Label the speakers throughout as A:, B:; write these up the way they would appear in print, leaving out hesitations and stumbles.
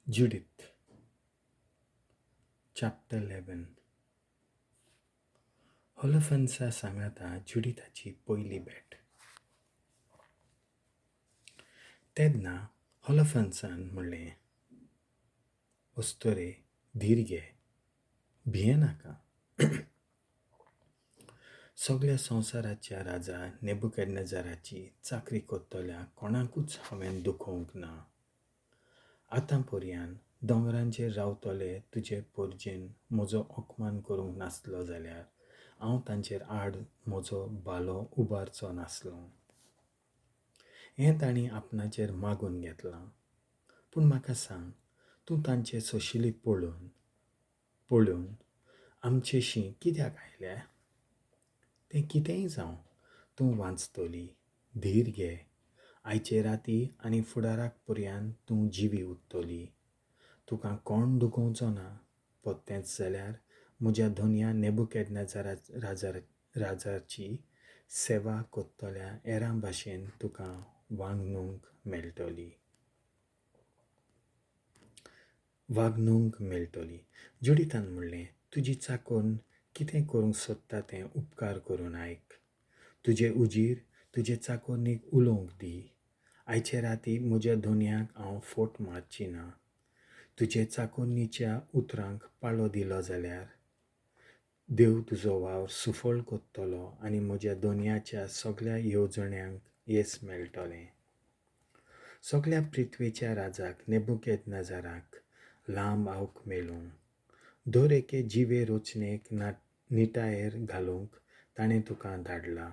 A: Judith chapter 11. होलोफर्नसा सांगाता जुडिताची पयली भेट. तेन्ना होलोफर्नसान म्हणलें, अस्तुरे, धीर घे, भियेनाका. सगळ्या संवसाराच्या राजा नेबुकदनेझराची चाकरी करतल्या कोणाकूच हांवें दुखोवंक ना. आतां पर्यान दोंगरांचेर रावतले तुजे पोरजेन म्हजो अपमान करूंक नासलो जाल्यार हांव तांचेर आड म्हजो भालो उबारचो नासलो. हें तांणी आपणाचेर मागून घेतलां. पूण म्हाका सांग, तूं तांचे सोशिली पळोवन पळोवन आमचेशी कित्याक आयल्या? तें कितेंय जावं, तूं वांचतली. धीर घे. आयचे राती आनी फुडाराक पर्यान तूं जिवी उरतली. तुका कोण दुखोवचो ना. परतेंच जाल्यार म्हज्या धनया नेबुकदनेझरा राजाची सेवा करतल्या हेरां भाशेन तुका वागणूक मेळटली. वागणूक मेळटली. जुडितान म्हणलें, तुजी चाकोन कितें करूंक सोदता तें उपकार करून आयक. तुजे उजीर तुजे चाकोरनीक उलोवंक दी. आयचे राती म्हज्या धनयाक हांव फोट मारची ना. तुजे चाकोरनीच्या उतरांक पाळो दिलो जाल्यार देव तुजो वावर सुफळ करतलो आनी म्हज्या धनयाच्या सगळ्या येवजण्यांक येस मेळटलें. सगळ्या पृथ्वेच्या राजाक नेबुकदनेझराक लांब आवक मेळूं. दर एके जिवे रचनेक निटायेर घालूंक ताणें तुका धाडला.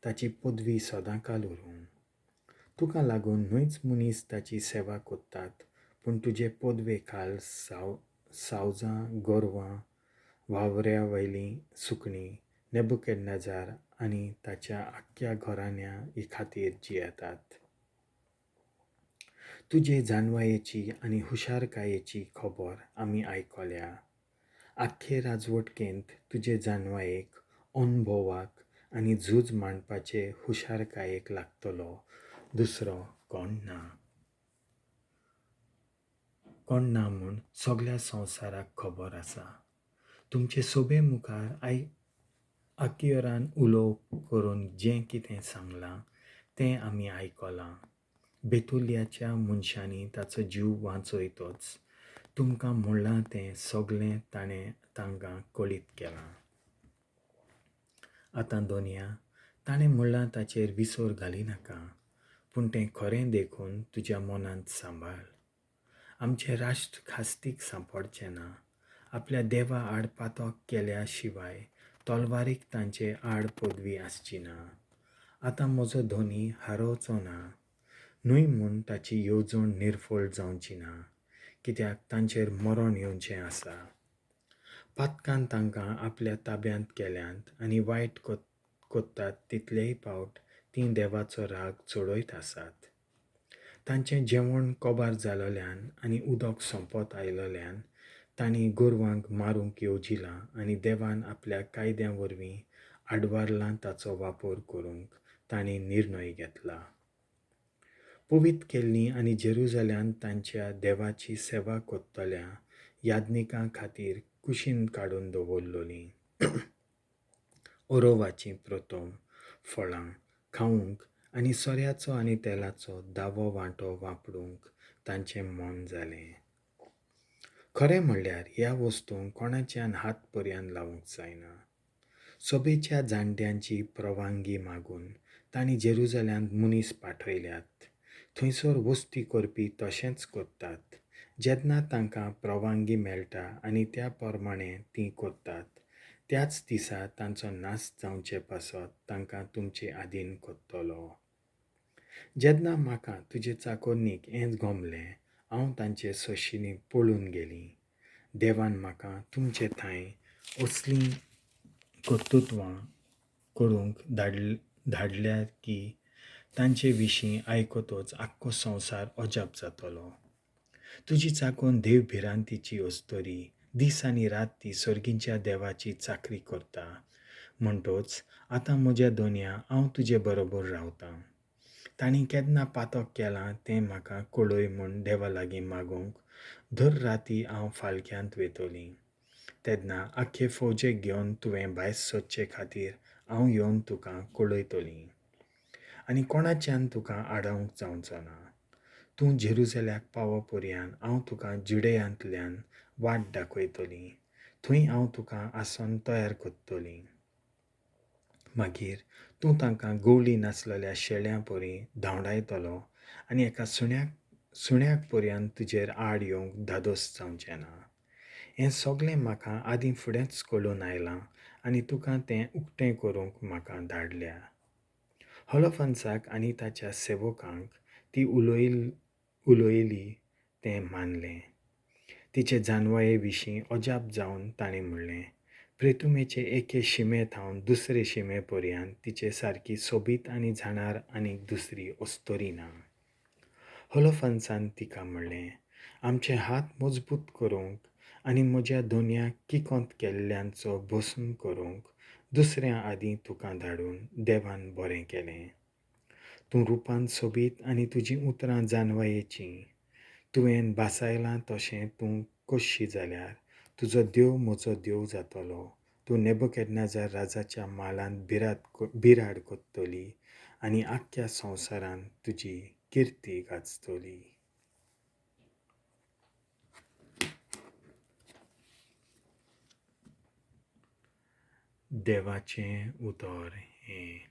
A: ताची पदवी सदांकाल उरूं. तुका लागून न्हयच मनीस ताची सेवा करतात, पूण तुजे पदवे खाल सावजां, गोरवां, वावऱ्या वयलीं सुकणीं नेबुकदनेझर आनी ताच्या आख्ख्या घराण्या खातीर जियेतात. तुजे जाणवायेची आनी हुशारकायेची खबर आमी आयकल्या. आख्खे राजवटकेंत तुजे जाणवायेक, अणभवाक आनी झूज मांडपाचे हुशारकायेक लागतलो दुसरो कोण ना. कोण ना म्हूण सगळ्या संवसाराक खबर आसा. तुमचे सोबे मुखार आकियोरान उलोवप करून जें कितें सांगलां तें आमी आयकलां. बेतुल्याच्या मनशांनी ताचो जीव वांचयतच तुमकां म्हणलां तें सगळें ताणें तांकां कळीत केलां. आतां धनया, ताणें म्हणलां ताचेर विसर घालिनाका, पूण तें खरें देखून तुज्या मनांत सांबाळ. आमचें राष्ट्र खास्तीक सांपडचें ना. आपल्या देवा आड पातक केल्या शिवाय तलवारीक तांचे आड पदवी आसची ना. आतां म्हजो धनी हारोवचो ना न्हय म्हूण ताची येवजण निर्फळ जावची ना, कित्याक तांचेर मरण येवचें आसा. पातकान तांकां आपल्या ताब्यांत केल्यांत आनी वायट करतात तितलेय पावट तीं देवाचो राग चडयत आसात. तांचें जेवण कबार जालोल्यान आनी उदक सोंपत आयलोल्यान तांणी गोरवांक मारूंक येवजिलां आनी देवान आपल्या कायद्या वरवीं आडवारलां ताचो वापर करूंक तांणी निर्णय घेतला. पवित्र केल्लीं आनी जेरुजाल्यांत तांच्या देवाची सेवा करतल्या याज्ञिकां खातीर कुशीन काडून दवरलोलीं ओरोवाचीं प्रथम फळां खावंक आनी सोऱ्याचो आनी तेलाचो दावो वांटो वापरूंक तांचें मन जालें. खरें म्हणल्यार ह्या वस्तूंक कोणाच्यान हात पर्यान लावंक जायना. सभेच्या जाणट्यांची परवानगी मागून तांणी जेरुजाल्यांत मनीस पाठयल्यात. थंयसर वस्ती करपी तशेंच करतात. जेन्ना तांकां परवानगी मेळटा आनी त्या प्रमाणें तीं करतात, त्याच दिसा तांचो नाश जावचे पासत तांकां तुमचे आदीन करतलो. जेन्ना म्हाका तुजे चाकोरनीक हें गमलें, हांव तांचे सोशिनी पळून गेलीं. देवान म्हाका तुमचे थंय असलीं कर्तृत्वां करूंक धाडल्या की तांचे विशीं आयकतच आख्खो संवसार अजाप जातलो. तुजी चाकोन देव भिरांतीची अस्तुरी, दीस आनी रात ती सर्गीच्या देवाची चाकरी करता. म्हणटच आतां म्हज्या धनया, हांव तुजे बरोबर रावतां. तांणी केन्ना पातक केलां तें म्हाका कळय म्हूण देवा लागीं मागूंक दर राती हांव फालक्यांत वेतली. तेन्ना आख्खे फौजेक घेवन तुवें भायर सोदचे खातीर हांव येवन तुका कळयतली आनी कोणाच्यान तुका आडावंक जावचो ना. तूं जेरुजल्याक पावो पर्यान हांव तुका जुडेयांतल्यान वाट दाखयतली. थंय हांव तुका आसन तयार करतली. मागीर तूं तांकां गवळी नासलेल्या शेळ्यां परी धांवडायतलो आनी एका सुण्याक पर्यान तुजेर आड येवंक धादोस जावचें ना. हें सगळें म्हाका आदीं फुडेंच कळून आयलां आनी तुका तें उक्तें करूंक म्हाका धाडल्या. होलोफन्साक आनी ताच्या सेवकांक ती उलयली तें मानलें. तिचे जानवाये विशीं अजाप जावन ताणें म्हणलें, प्रेतुमेचे एके शिमे थावन दुसरे शिमे पर्यान तिचे सारकी सोबीत आनी जाणार आनीक दुसरी अस्तोरी ना. होलोफन्सान तिका म्हणलें, आमचे हात मजबूत करूंक आनी म्हज्या दोनया किकोंत केल्ल्यांचो भस्म करूंक दुसऱ्या आदीं तुका धाडून देवान बरें केलें. तूं रुपान सोबीत आनी तुजीं उतरां जानवायेचीं. तुवें भासायलां तशें तूं कशी जाल्यार तुजो देव म्हजो देव जातलो. तूं नेबुकदनेझर राजाच्या म्हालांत बिराड करतली आनी आख्ख्या संवसारांत तुजी किर्ती गाजतली. देवाचें उतर हें.